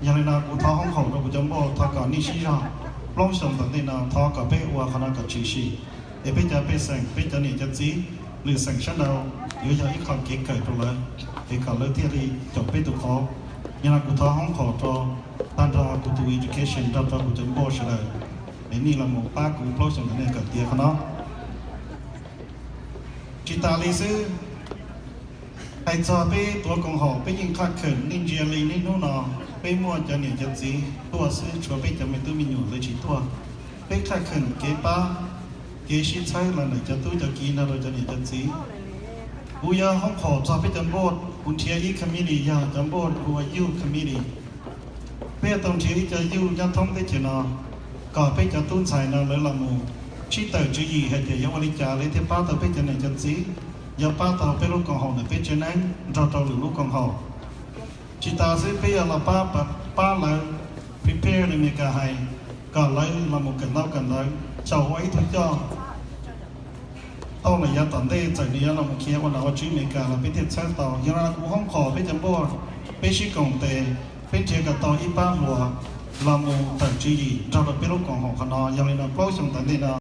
Yog li no kuv thov hoob haum rau kuv cov npauj thov kom nej sib zog plaub xyoos tom ntej no thov kom peb ua qhov no kom tshwm sim, es peb cov pej xeem, peb cov niam cov txiv lwm xeem sab nraud yuav yog ib qho kev kawm rau lawv, es kom lawv thiaj li caum peb tus qauv. Yog no kuv thov hoob haum rau tag nrho kuv tus education nrog rau kuv cov npauj sawv daws, es nej los mus pab kuv plaub xyoos tom ntej kom tiav qhov no. Tsis tas li xwb, hais txog peb tuav koom haum peb yeej qhaj kheem, nej ntsia li niaj hnub no peb muaj cov niam cov txiv tuaj xwb, tshuav peb cov me tub me nyuam lawv tsis tuaj. Peb qhaj kheem kev pab, kev sib txhawb los ntawm cov tub cov kiv nrog rau cov niam cov txiv. Kuv yuav hoob haum txog peb cov npauj, kuv nrhiav ib committee yog cov npauj hu ua youth committee. Peb yuav tau nrhiav ib co youth nyob thoob teb chaws no, kom peb cov tub ntxhais no lawv los mus sib tawm tswv yim hais tias yuav ua li cas lawv thiaj pab tau peb cov niam cov txiv, yuav pab tau peb lub koom haum ntawm peb tsev neeg nrog rau lwm lub koom haum. Tsis tas xwb peb yuav los pab, pab lawv prepare li Meskas hais, kom lawv los mus kawm ntaub kawm ntawv, xyaum ua ib tug coj tau lawm yav tom ntej txawm nws yuav los mus khiav ua nom ua tswv Meskas los peb thiaj txhawb tau. Yog no kuv hoob haum peb cov npauj, peb sib koom tes, peb nrhiav kom tau ib pab hluas los mus tawm tswv yim nrog rau peb lub koom haum qhov no. Yog li no plaub xyoos tom ntej no